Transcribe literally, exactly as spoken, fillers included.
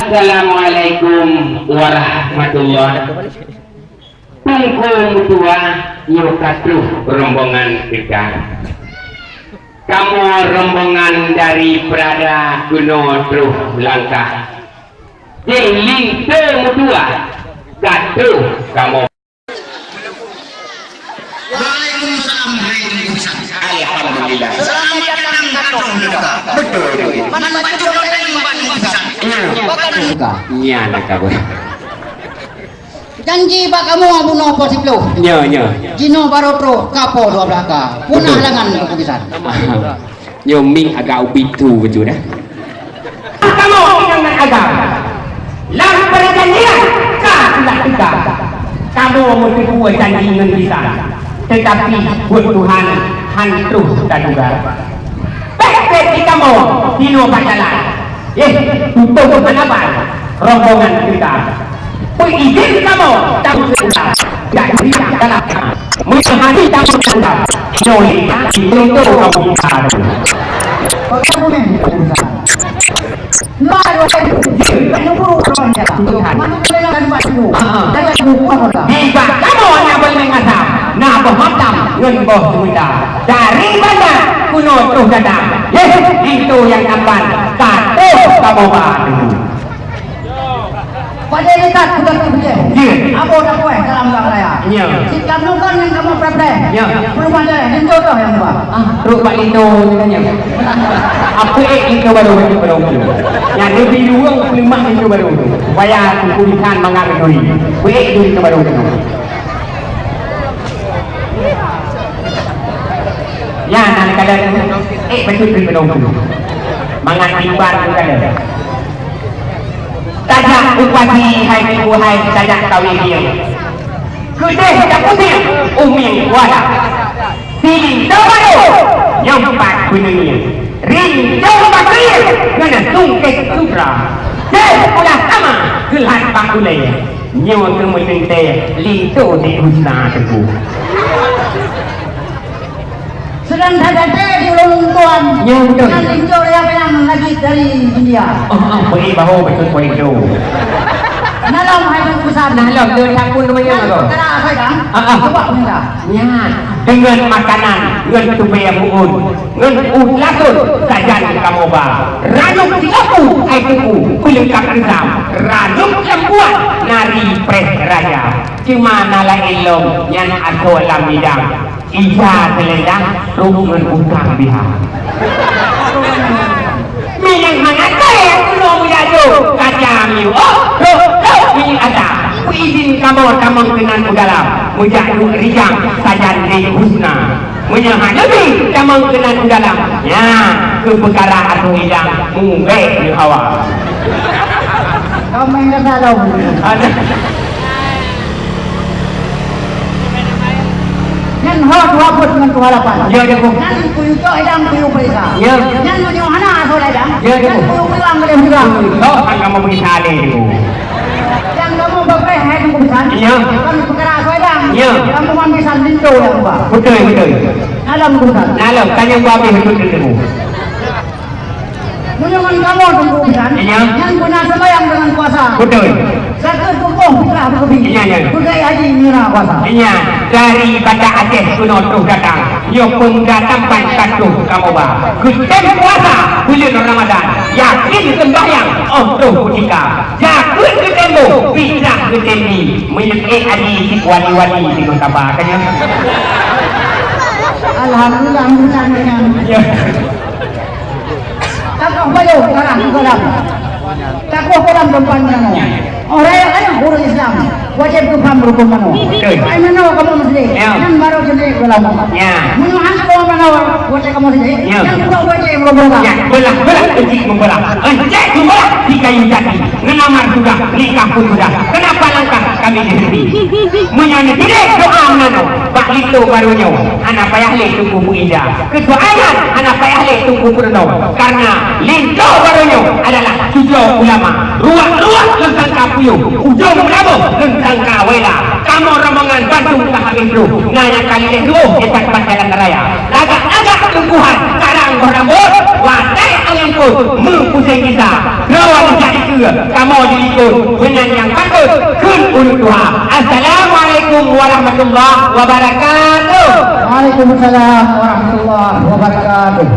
Assalamualaikum warahmatullahi. Teungku meutuah, nyoe ka troh rombongan teuka. Kamoe rombongan dari Prada keunoe troh langkah. Di linto meutuah ka troh kamoe. Waalaikumsalam, hai Teungku Bisan. Alhamdulillah. Selamat datang, Teungku Bisan. Betul. Mana baju kau tadi, Teungku Bisan? Iya. Nyan ka, Boy. Janji bak kamoe bunoe poh siploh. Nyo, nyo. Jinoe barô troh ka poh dua blah ka. Punah langan, Teungku Bisan. Nyoe mieng agak ubit tu beutôi dah. Kamoe ingat agam. Lam perjanjian ka sudah teuka. Kamoe meuteupue janji ngon Bisan. Tetapi buet Tuhan han troh taduga. Pek-pek di kamoe dinoe bak jalan. Eh, tutoe hana ban rombongan teuka. Peuidin kamoe tapeugah ulang, jak jih dalam. Meunyoe hana tapeugah ulang, nyoe lé na jilonto kamoe gisa. Di bak kamoe na boh meueng asam, na boh matam ngon boh seumita. Dari Banda keunoe troh datang, yeh, linto nyang tampan ka troh kamoe ba. Padahai dekat sudah terpilih. Ya. Abo dah kueh dalam gang raya. Ya. Si Kamnu kan yang kamu preh-preh. Ya. Belum ada, linto toh yang ubah. Ah, trok bak linto ni kan ya. Apa eh linto baru, linto baru. Yang lebih dua puluh lima linto baru tu. Supaya Teungku Bisan mangat duri. Baik tu linto baru tu. Ya, nak kata eh betul linto baru tu. Mangat ibar tu kan. Tajak upati hai minggu hai tajak kawin dia. Keudeh tapusieng umieng kuala. Silinto baru nyompat peunyeungieng. Rincong bakrieng ngon sungkét sutra. Deh ulah sama geulat bak ulée. Nyoe keumeuteuntée linto di Husna Teungku. Sedang saja di ulôn tuan. Ya, betul. Dengan linto raya benang lagi dari India. Oh, oh, baik, bahu, betul, baik tu. Nalom hai Teungku Bisan. Nalom, dia tak pun namanya tu. Perkara apa dah? Ah, ah. Coba minta. Ya, dengan makanan, dengan tubéh buun, dengan ueh lasot, sajan kamoe ba. Ranub silaku, ai tuku, peulengkap reusam. Ranub lembuan, nari preh raja. Cuma na laén lom, nyan asoe lam midang. Isa seuleudah trok ngon utang biha. Minang mangat kaya keunoe meujajoe, kaca miyueb, oh, trok, trok minyeuk ata. Peuidin kamoe tamong keunan u dalam, meujak duek rijang sajan di Husna. Meunyoe hana bi tamong keunan u dalam, nyan keu peukara asoe idang mumbek nyoe hawa. Kamu yang kata dong. Ada. Nyan ho dua put ngon tuha lapan. Ya, ya, Bu. Nyan kuyue cok idang kuyue peuriksa. Ya. Nyan meunyoe hana asoe idang. Ya, ya, Bu. Nyan kuyue pulang boleh pulang. Oh, kan kamu peuriksa lé tu. Yang kamu bepreh hai Teungku Bisan. Ya. Kan peukara asoe idang. Ya. Kamu wan Bisan linto yang ba. Betul, betul. Dalam Teungku Bisan. Dalam, kan yang ba habéh betul tu. Meunyoe ngon kamoe Teungku Bisan, iya, nyan guna seumayang deungon puasa. Beutôi. Zakeuet, peukoh, fitrah, beukeubit. Iya, iya. Peugét haji, meunyoe na kuasa. Iya, dari Banda Aceh keunoe troh datang. Nyoe peumuda tampan ka troh kamoe ba. Geutem puasa buleuen Ramadan. Yakin seumbahyang óh troh kutika. Zakeuet geutem boh, fitrah geutem di. Meunyoe ék haji cit wali-wali singoh saba, kan nyoe? Alhamdulillah, bukan nyan. Iya. Takoh bayoe tarah golam. Takoh golam depan manoe. Orang yang ureueng Islam wajéb geupaham rukon manoe. Betul. Ai manoe kamoe meuseujid. Ya. Nyan baru jeuet golam. Ya. Meunyoe han kamoe manoe wajéb kamoe meuseujid. Ya. Nyan bukan wajéb golam. Ya, belah-belah keucik membelah. Encik membelah di kayu jati. Ngelamar sudah, nikah pun sudah. Kenapa langkah kami dihenti? Meunyoe neutilek doa meunan, bak linto barô nyoe, hana payah lé Teungku Muiza. Keu doa nyan, hana payah lé Teungku Peurunoe. Karena linto barô nyoe adalah cucoe ulama. Ruak-ruak ngon sangka puyôh, ujông meulaboh ngon sangka wela. Kamoe rombongan bandum ka habéh troh, na nyang ka lileh tuwoh, état bak jalan raya. Lagak-lagak teungkuhan, karang boh rambôt, watèe angén pôt, meupuseng gisa. Droe jak dikeue, kamoe Meunan nyang patôt kheun ureueng tuha. Assalamualaikum warahmatullahi wabarakatuh. Waalaikumsalam warahmatullahi wabarakatuh.